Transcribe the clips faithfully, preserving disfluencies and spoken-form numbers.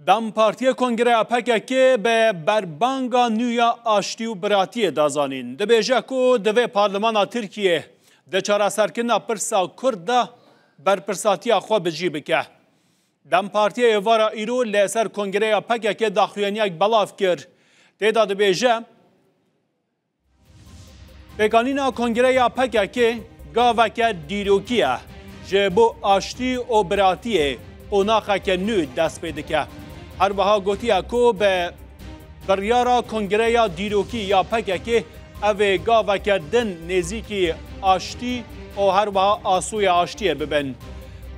DEM Partiyê Kongreya P K K bi berbanga nû ya aştî û biratiyê da zanîn. Dibêje ku divê Parlemana Tirkiyê di çareserkirina pirsa Kurd de berpirsatiya xwe bi cî bike. DEM Partiyê êvara îro li ser Kongreya P K K daxuyaniyek belav kir. Tê de dibêje, Pêkanîna Kongreya P K K gaveke dîrokî ye. Ji bo aştî û biratiyê qonaxeke nû dest pê dike. Her wiha gotiye ku bi biryara Kongreya Dîrokî ya P K K ev ê gaveke din nêzîkî aştî û her wiha asuya aştiyê bibin.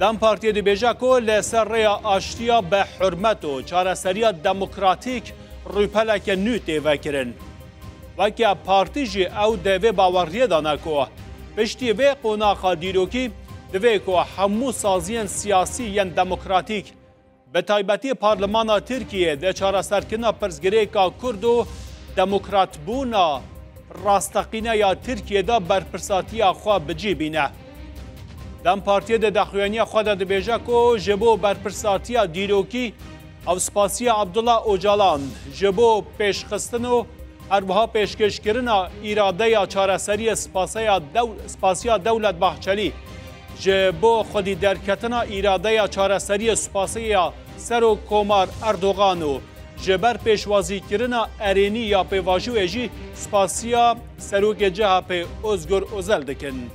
DEM Partiyê dibêje ku li ser rêya aştiya bi hurmet û çareseriya demokratîk rûpeleke nû tê vekirin. Weke partî jî ew di vê baweriyê de ne ku piştî vê qonaxa dîrokî divê ku hemû saziyên siyasî yên demokratîk, bi taybetî Parlemana Tirkiyê di çareserkirina pirsgirêka Kurd û demokratbûna rasteqîne ya Tirkiyê de berpirsatiya xwe bi cî bîne. DEM Partiyê di daxuyaniya xwe de dibêje ku ji bo berpirsatiya dîrokî ew spasiya Abdullah Ocalan ji bo pêşxistin û her wiha pêşkêşkirina îradeya çareseriyê spasiya dew-, spasiya Dewlet Bahçelî, ji bo xwedî derketina îradeya çareseriyê spasiya Serokkomar Erdogan û ji ber pêşwazîkirina erênî ya pêvajoyê jî spasiya Serokê C H P Ozgur Ozel dikin.